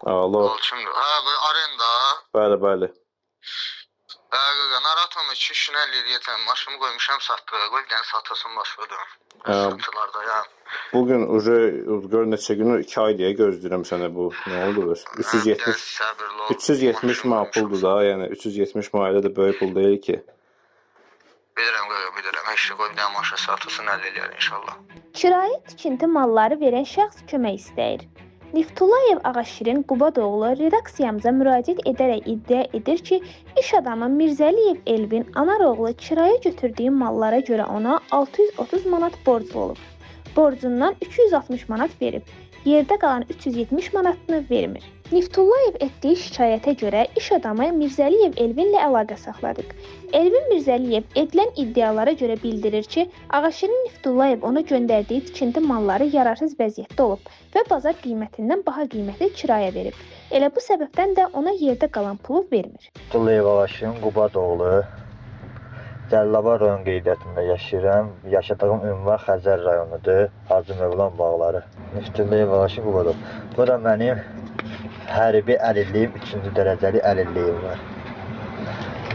Alo. Kimdir? Hə, bu arenda. Bəli, bəli. Hə, qaqa, narahat olma, ki, işini həll eləyəcəm. Maşını qoymuşam satdığa, qoy bir dənə satılsın başladım. Hə. Sıxıntılarda ya. Bu gün uje gör neçə günü 2 ay deyə gözləyirəm sənə bu. Nə oldu bəs? 370 Səbirli ol. 370 Maşını manat qoymuşam. puldur da, yəni 370 manat da böyük pul deyil ki. Bilirəm qaqa, bilirəm. Heç şey qoy bir dənə maşın satılsın, həll eləyər inşallah. Kirayə tikinti malları verən şəxs kömək istəyir. Niftullayev Ağaşirin Qubadoğlu redaksiyamıza müraciət edərək iddia edir ki, iş adamı Mirzəliyev Elvin Anaroğlu kirayə götürdüyü mallara görə ona 630 manat borclu olub. Borcundan 260 manat verib. Yerdə qalan 370 manatını vermir. Niftullayev etdiyi şikayətə görə iş adamı Mirzəliyev Elvinlə əlaqə saxladıq. Elvin Mirzəliyev edilən iddialara görə bildirir ki, Ağaşirin Niftullayev ona göndərdiyi tikinti malları yararsız vəziyyətdə olub və bazar qiymətindən baha qiymətə kirayə verib. Elə bu səbəbdən də ona yerdə qalan pulu vermir. Abdullayev Ağaşirin Qubadoğlu. Cəllabad rayon qeydiyyatında yaşayıram. Yaşadığım ünvan Xəzər rayonudur. Hacı Mövlam bağları. Niftullayev Ağaşirin Qubadoğlu. Bu da mənim hərbi əlilliyim, 3-cü dərəcəli əlilliyim var.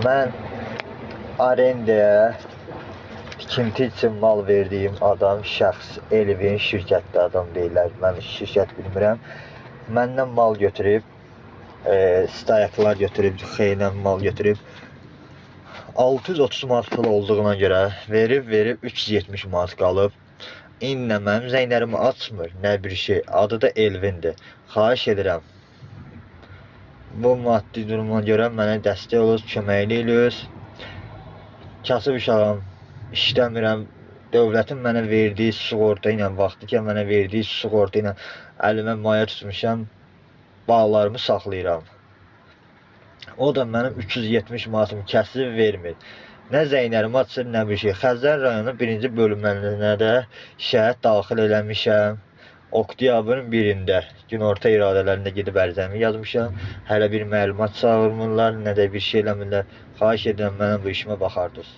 Mən arendaya tikinti üçün mal verdiyim adam, şəxs Elvin şirkətdə adam deyirlər. Mən şirkət bilmirəm. Məndən mal götürüb, stayaklar götürüb, xeylə mal götürüb. 630 manat pul olduğuna görə verib 370 manat qalıb. İndi nə mənim zənglərimi açmır, nə bir şey. Adı da Elvindir. Xahiş edirəm. Bu maddi duruma görə mənə dəstək olun, köməklik eləyin. Kasıb uşağam, işləmirəm. Dövlətin mənə verdiyi sığorta ilə, vaxtıkən mənə verdiyi sığorta ilə əlimə maya tutmuşam, bağlarımı saxlayıram. O da mənim 370 manatımı kəsib vermir. Nə zənglərimi açır, nə bir şey. Xəzər rayonu 1-ci bölməsinə də şikayət daxil eləmişəm. Oktyabrın 1-də günorta iradələrində gedib ərizəmi yazmışam. Hələ bir məlumat çağırmırlar, nə də bir şey eləmirlər. Xahiş edirəm mənə bu işimə baxardınız.